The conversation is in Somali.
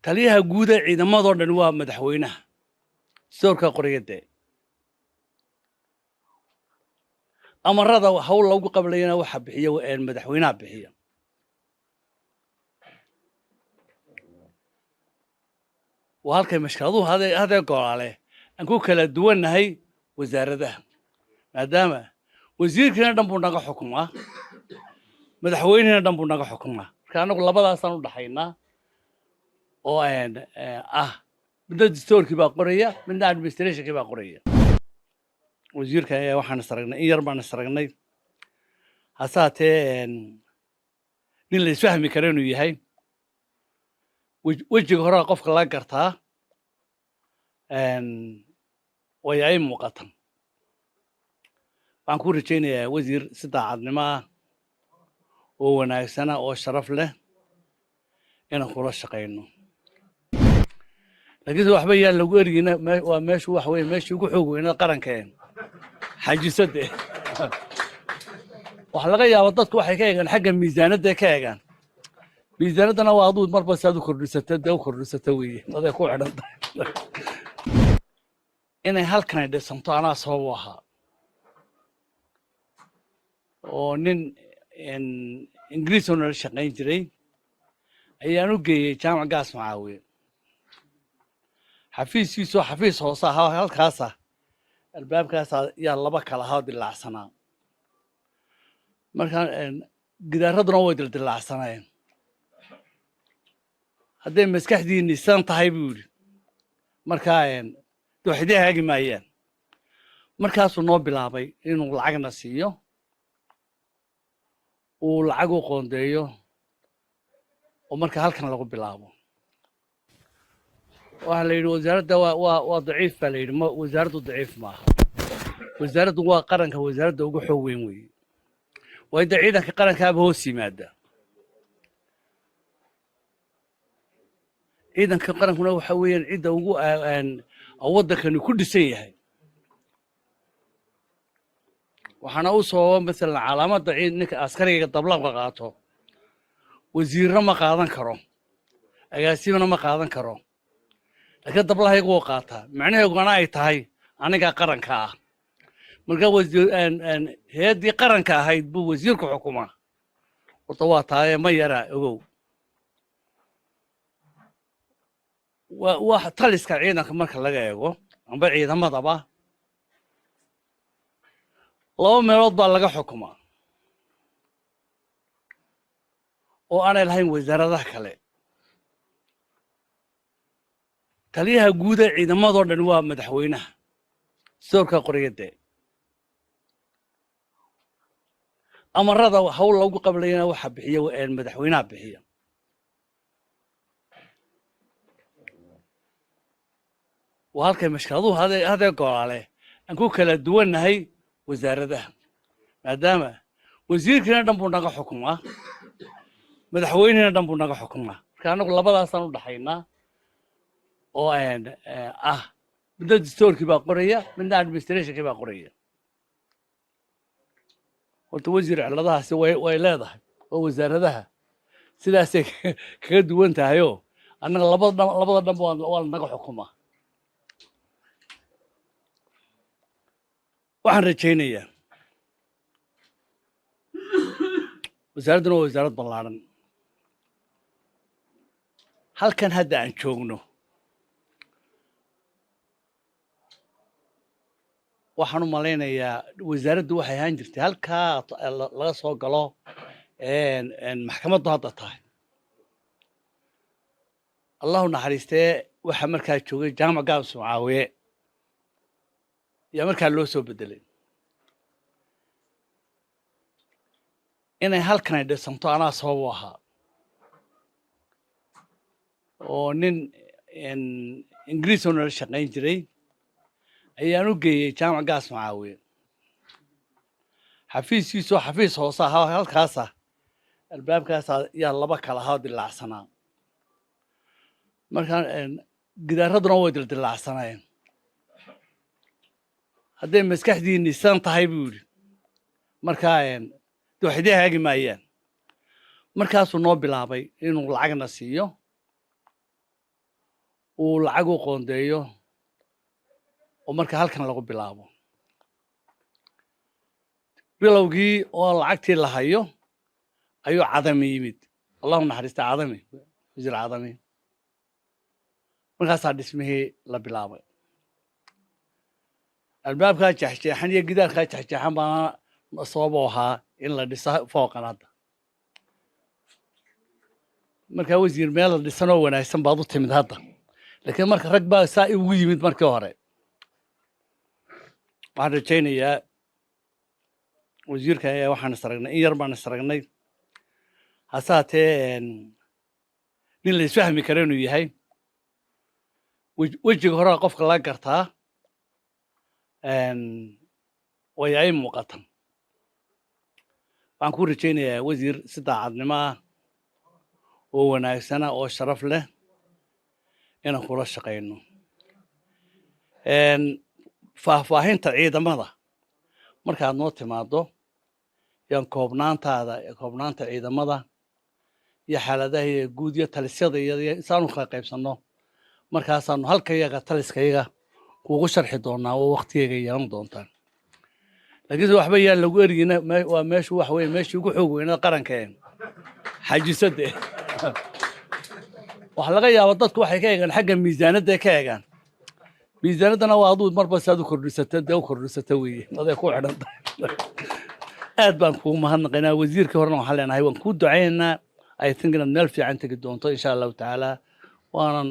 Taliyaha guud ee ciidamadoo dhan waa madaxweynaha, dastuurka qoriyadee. Amarada hawl lagu qablayana waxa bixiya madaxweynaha bixiya. Waa halkay mashkaladuhu hadee golaale aan ku kala duwannahay wasaaradaha, maadaama wasiirkiina dhan buu naga xukumaa, madaxweynihina dhan buu naga xukumaa. Marka anagu labadaasaan u dhaxaynaa oo ah midna dastuurkii baa qoraya, midna administrationkii baa qoraya. Wasiirka ayaa waxaan is aragnay, in yar baan is aragnay, hase haatee nin la isfahmi karo inuu yahay. Wejiga horaa qofka laga gartaa way ay muuqata. Waxaan ku rajaynayaa, wasiir, si daacadnimo ah oo wanaagsana oo sharaf leh inaan kula shaqayno. Laakiinse waxba yaan lagu ergina, waa meeshu waxa weye meeshii ugu xoog weynaa qaranka ee xajisade. Waxaa laga yaabaa dadku waxay ka eegaan xagga miisaanadda ka eegaan. Miisaanaddana waa aduu marba si aad u kordhisato, dee u kordhisato weeye, aday ku xidhan tahay. Inay halkanay dhisanto anaa sabab u ahaa, oo nin Ingiriis oo nala shaqayn jiray ayaan u geeyey Jaamac Gaas Macaawiye. Xafiiskiisoo xafiis hoose ahaa, halkaasa albaabkaasa yaa laba kala ahaa oo dilaacsanaa. Markaa gidaaraduna way dildilaacsanaayeen. "Hadday maskaxdiinni san tahay," buu yidhi, "markaa de wax idiin hagaagi maayaan." Markaasuu noo bilaabay inuu lacagna siiyo, uu lacag u qoondeeyo, oo marka halkan lagu bilaabo. Waxaa la yidhi wasaaradda waa daciif baa la yidhi. Ma wasaaraddu daciif maaha, wasaaraddu waa qaranka wasaaradda ugu xoog weyn weeye. Waa inta ciidanka qarankaaba hoos yimaada. Ciidanka qarankuna waxa weeyaan cidda ugu waddankani ku dhisan yahay. Waxaana u sababa, masalan, calaamadda ninka askariga dablabka qaato wasiirna ma qaadan karo, agaasimana ma qaadan karo, laakiin dablahaygu wuu qaataa. Macnaheeguna ay tahay anigaa qaranka ah. Marka wasiir hay-addii qaranka ahayd buu wasiirku xukumaa. Horta waa taaye, ma yara ogow. Waa taliska ciidanka marka laga eego amba ciidamadaba, laba meelood baa laga xukumaa oo aanay lahayn wasaaradaha kale. Taliyaha guud ee ciidamadoo dhan waa madaxweynaha, dastuurka qoriyadee. Amarada hawl lagu qablayana waxa bixiya madaxweynaha bixiya. Waa halkay mashkaladuhu hadee golaale aan ku kala duwannahay wasaaradaha, maadaama wasiirkiina dhan buu naga xukumaa, madaxweynihina dhan buu naga xukumaa. Marka anagu labadaasaan u dhaxaynaa oo ah midna dastuurkii baa qoraya, midna administrationkii baa qoraya. Horta wasiir, ciladahaasi way leedahay oo wasaaradaha sidaasay kaga duwan tahayoo annaga labada dhanba waa naga xukumaa. Waxaan rajaynayaa wasaaradduna waa wasaarad ballaaran. Halkan hadda aan joogno waxaan u malaynayaa wasaaraddu waxay ahaan jirtay halkaa laga soo galo maxkamaddu hadda tahay. Allahu naxariistee, waxaa markaa joogay Jaamac Gaabs Mucaawiye yaa markaa loo soo bedelay. Inay halkanay dhisanto anaa sabab u ahaa, oo nin Ingiriis oo nala shaqayn jiray ayaan u geeyey Jaamac Gaas Macaawiye. Xafiiskiisoo xafiis hoose ahaa, halkaasa albaabkaasa yaa laba kala ahaa oo dilaacsanaa. Markaa gidaaraduna way dildilaacsanaayeen. "Hadday maskaxdiinni san tahay," buu yidhi, "markaa de wax idiin hagaagi maayaan." Markaasuu noo bilaabay inuu lacagna siiyo. Uu lacag u qoondeeyo oo marka halkan lagu bilaabo. Bilowgii oo lacagtii la hayo ayuu Cadami yimid, Allahu naxariista Cadami, wasiir Cadami. Markaasaa dhismihii la bilaabay. Albaabkaa jeexjeexan iyo gidaarkaa jeexjeexan baana sabab u ahaa in la dhisa fooqan hadda. Markaa wasiir, meel la dhisan oo wanaagsan baad u timid hadda, laakiin marka rag baa saa ugu yimid markii hore. Waxaan rajaynayaa wasiirka ayaa waxaan is aragnay, in yar baan is aragnay, hase haatee nin la isfahmi karo inuu yahay. Wejiga horea qofka laga gartaa way ay muuqata. Waxaan ku rajaynayaa, wasiir, si daacadnimo ah oo wanaagsana oo sharaf leh inaan kula shaqayno. Faahfaahinta ciidamada markaad noo timaado yaan koobnaantaada, koobnaanta ciidamada iyo xaaladaha iyo guud iyo talisyada iyo saanu kala qaybsanno, markaasaanu halkayaga taliskayaga kuugu sharxi doonaa oo waktigeega yeelan doontaan. Laakiinse waxba yaan lagu ergina, waa meeshu waxa weye meeshii ugu xoog weyneed qaranka xajisade. Waxaa laga yaabaa dadku waxay ka eegaan xagga miisaanadda ka eegaan. Miisaanaddana waa aduu marba saad u kordhisata dee u kordhisata weeye, aday ku xidhan tahay. Aad baan kugu mahadnaqaynaa. Wasiirkii horena waxaan leenahay waan kuu ducaynaynaa. I think inaad meel fiican tegi doonto, insha Allahu tacaala, waanan